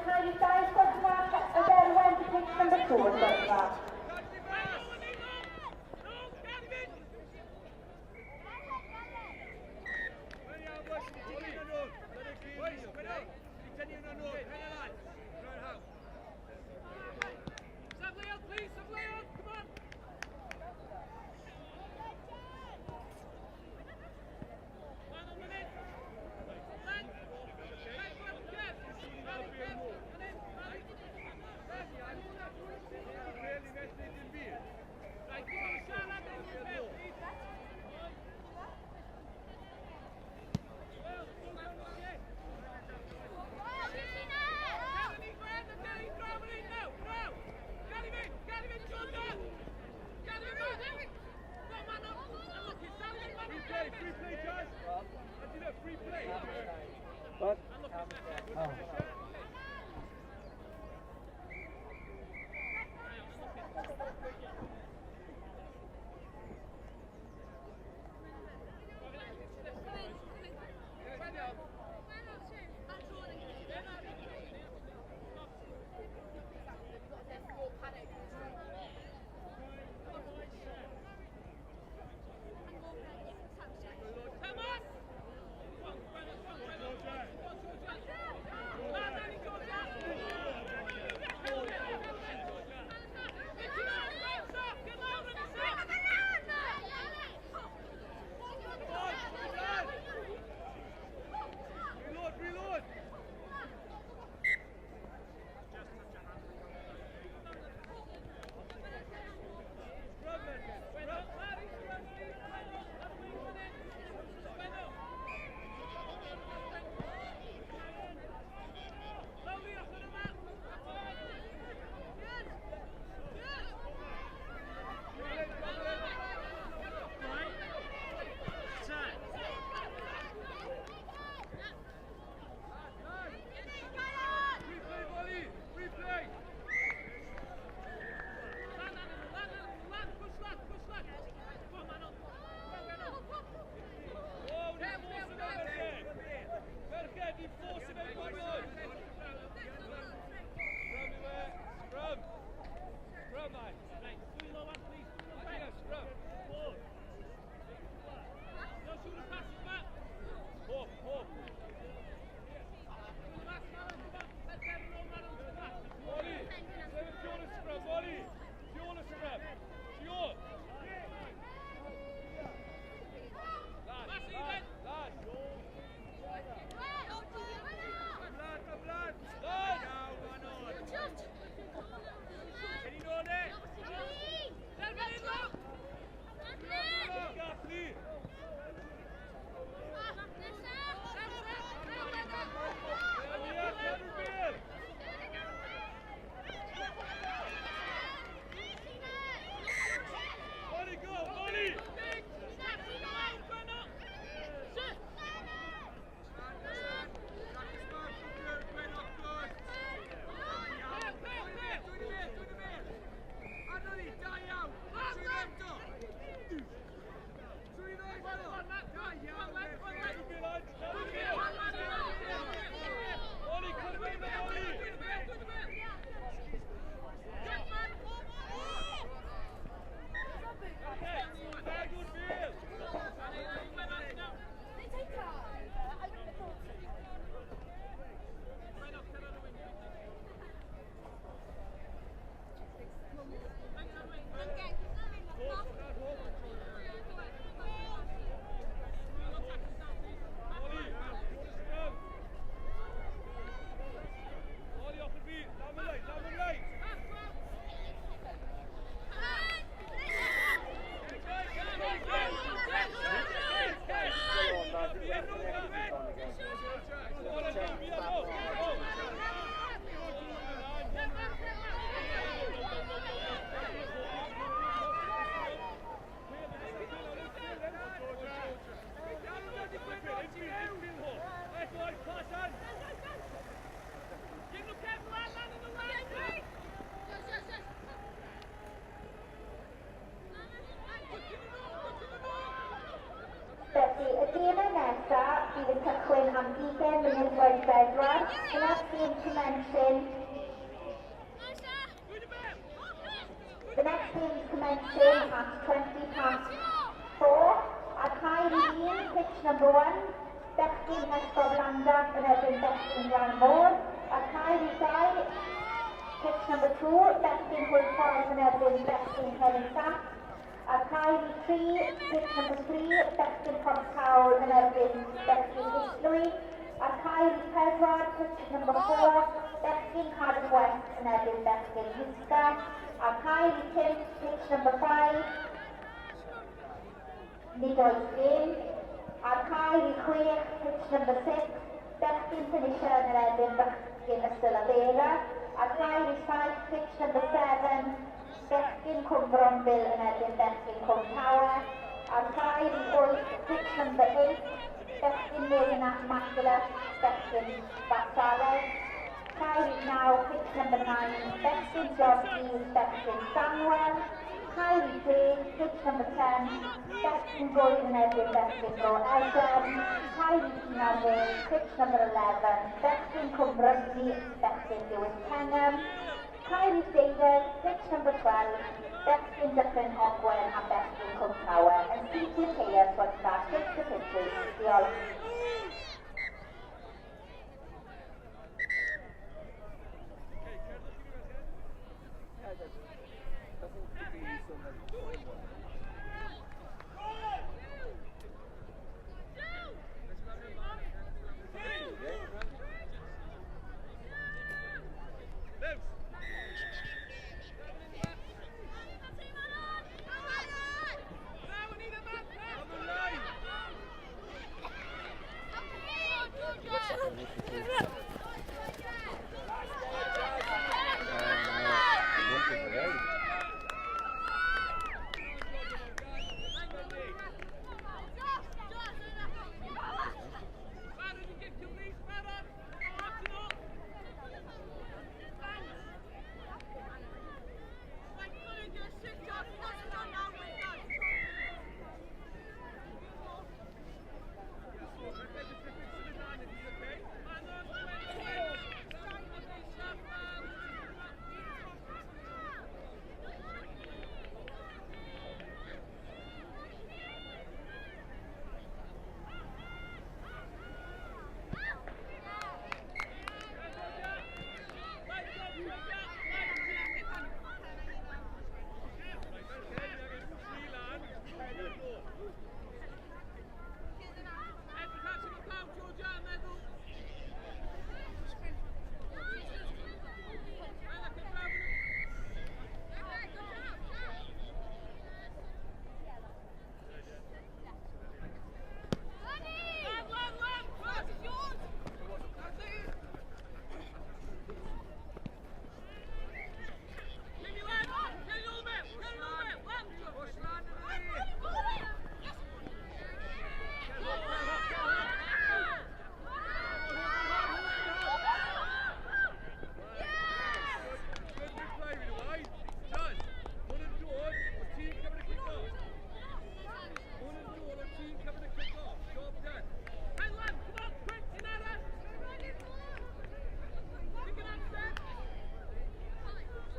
Can I use 2 mark y Dderwen to pitch number 2, os gwelwch yn dda. Please, come on! Final minute. Len. Kev, Kev. commencing. The next game's commencing at 4:20. Ar cae 1, pitch number 1, bechgyn Esgob Llandaf yn erbyn bechgyn Glan Môr. Ar cae 2, pitch number 2, bechgyn Hwlffordd yn erbyn bechgyn Celyn Sant. Ar cae 3, pitch number 3, bechgyn Porthcawl yn erbyn bechgyn Islwy. Ar cae 4, pitch number 4, bechgyn Cardiff West yn erbyn bechgyn Rhisga. Ar cae 5, pitch number 5, nid oes gêm. Ar cae 6, pitch number 6, bechgyn Phoenicia yn erbyn bechgyn Ystalyfera. Ar cae 7, pitch number 7, bechgyn Cwm Brombil yn erbyn bechgyn Cwm Tawe. Ar cae 8, pitch number 8, bechgyn Morgan Immaculate, bechgyn Basales. Cae 9, pitch number 9, bechgyn Jordi, bechgyn Stanwell. Cae 10, pitch number 10, bechgyn Gŵyr yn erbyn bechgyn Bro Edern. Cae 11, pitch number 11, bechgyn Cwm Rhymni, bechgyn Lewis Pennam. Cae 12, pitch number 12, bechgyn Dyffryn Ogwen a bechgyn Cwm Tawe. Yn syth i'r caeau to start switch the pitches. Diolch.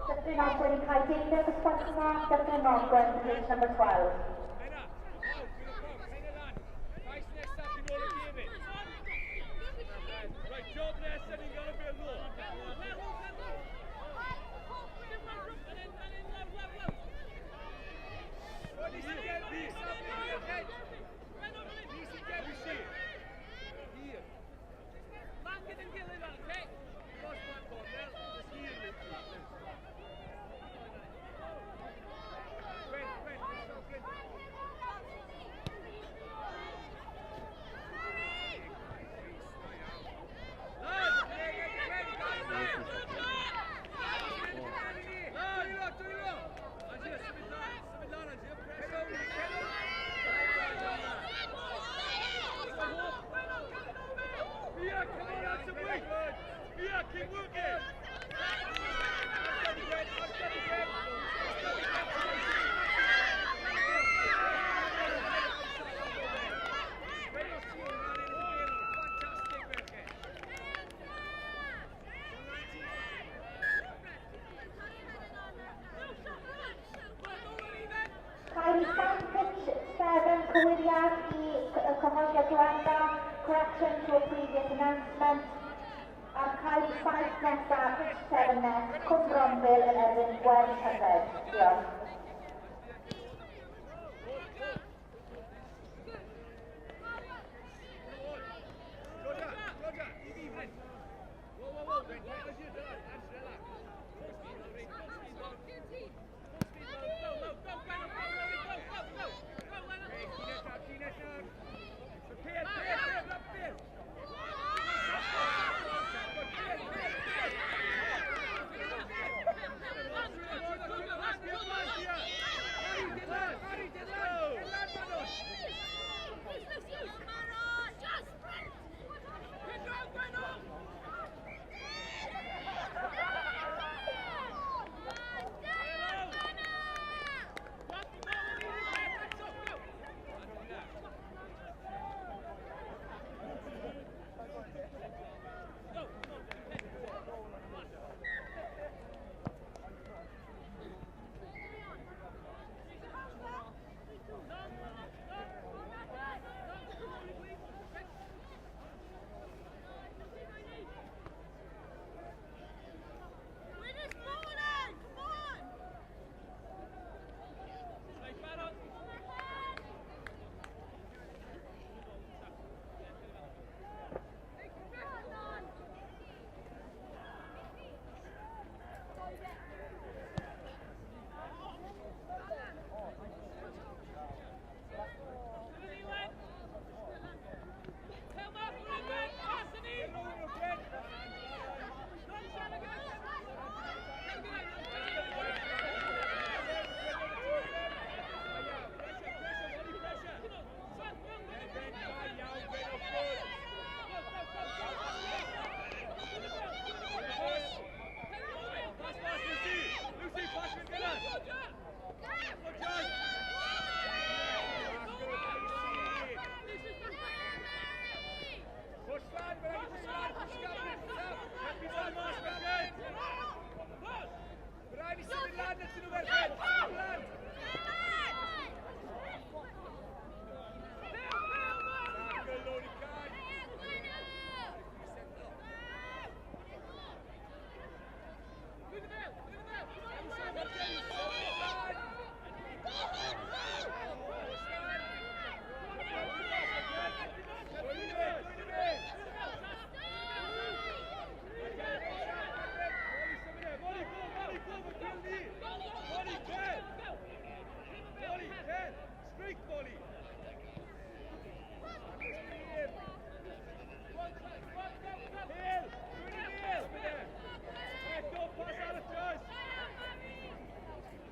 Dyffryn Ogwen yn cael 12, y mark, Dyffryn Ogwen, pitch number 12. Adroddiad diwetha, correction to a previous announcement. Ar cae 7 nesa, pitch 7 next, Cwm Bronfil yn erbyn Gwen Hyfed. Diolch.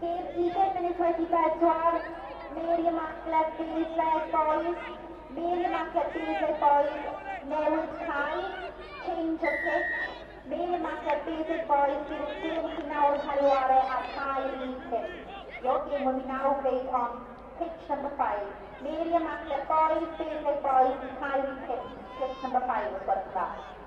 Gêm 20 munud wedi 4, Mary Immaculate Basleg Boys, Mary Immaculate Basleg Boys, newid cae, change of pitch, Mary Immaculate Basleg Boys, bydd gêm chi nawr yn cael ei ware ar cae rhif 5. Your game will be now played on pitch number 5. Mary Immaculate Boys, Basleg Boys, cae rhif 5, pitch number 5 os gwelwch yn dda.